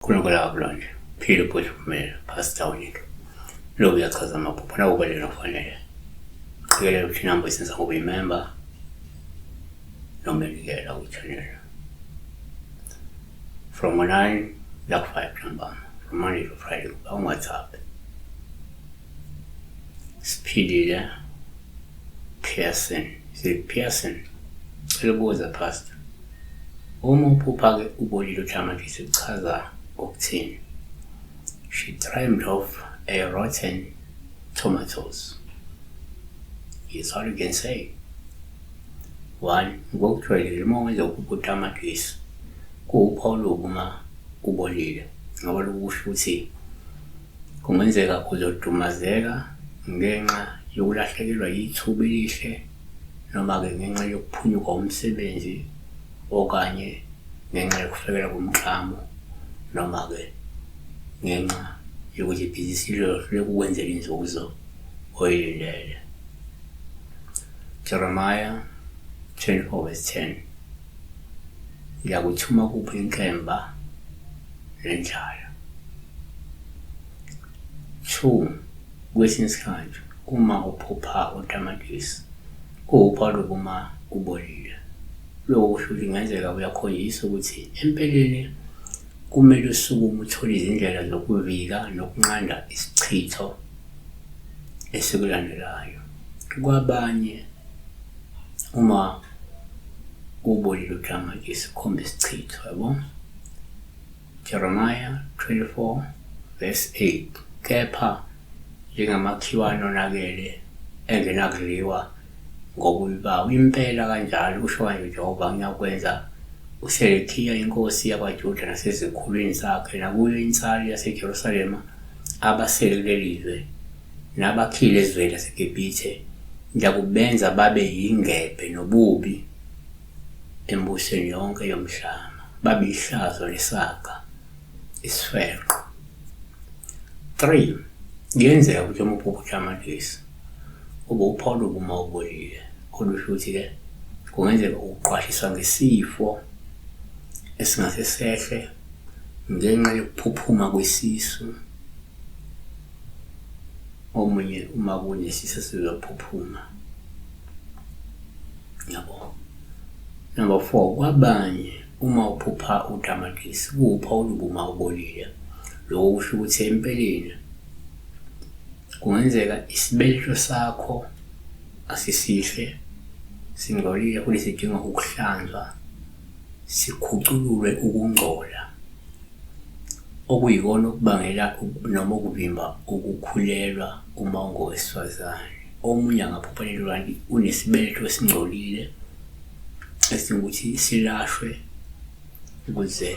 Unkulunkulu akakulonde. Phila ubhuti uphumelele. Pastor uNick. Lokhu kuyachaza amaphupho nakuba lena kufanele. Qikelela ukuthi inamba isenza ngoba imember noma enikela kwi-channel. From 9 la ku-5 ntambama. From Monday to Friday kuba ku-WhatsApp. Siphilile Pearson. Si Pearson. Cela ukubuza Pastor. Uma uphupha-ke ubolile utamatisi kuchaza ukuthini? She dreamed of a rotten tomatoes. Is all you can say. One, ngokujwayelekile uma wenza uphupha utamatisi kuwuphawu olubi uma ubolile ngoba lokhu kusho ukuthi kungenzeka uzodumazeka ngenxa yokulahlekelwa yithuba elihle noma-ke ngenxa yokuphunyukwa umsebenzi okanye ngenxa yokufikela kumklamo noma-ke ngenxa yokuthi ibhizinisi lizohluleka ukwenzela inzuzo oyilindele. Jeremiah 24 verse 10. Ngiyakuthuma kuphi inkemba nendlala. 2 kwesinye isikhathi uma uphupha utamatisi kuwuphawu lokuma ubolile. Lokho kusho ukuthi kungenzeka uyakhonjiswa ukuthi empeleni kumele usukume uthole izindlela zokuvika nokunqanda isichitho esikulandelayo. Kwabanye uma ubolile utamatisi kukhomba isichitho yabo. Jeremiah 24 verse 8. Kepha njengamakhiwane onakele engenakudliwa ngobubi bawo, impela kanjalo usho kanje uJehova, ngiyakwenza uSedekiya inkosi yakwaJuda nasezikhulwini zakhe nakuyo insali yaseJerusalema abasele kuleli zwe nabakhile ezweni laseGibhithe, ngiyakubenza babe yingebhe nobubi embusweni yonke yomhlaba, babe ihlazo nesaga, isifeqo. 3 kuyenzeka ukuthi uma uphupha utamatisi ube uphawu lokuma ubolile, olusho ukuthi-ke kungenzeka uqwashiswa ngesifo esingase sehle ngenxa yokuphuphuma kwesisu. Omunye uma kunesisu sizophuphuma yabo. Number 4, kwabanye uma uphupha utamatisi kuwuphawu olubi uma ubolile. Lokho kusho ukuthi empeleni kungenzeka isibeletho sakho asisihle, singcolile futhi sidinga ukuhlanzwa, sikhucululwe ukungcola okuyikona okubangela noma okuvimba ukukhulelwa uma ungowesifazane. Omunye angaphupha lelo kanti unesibeletho esingcolile esidinga ukuthi silashwe ukuze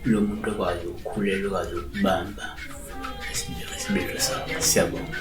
lo muntu ekwazi ukukhulelwa, ekwazi ukubamba isibeletho sakhe. Siyabonga.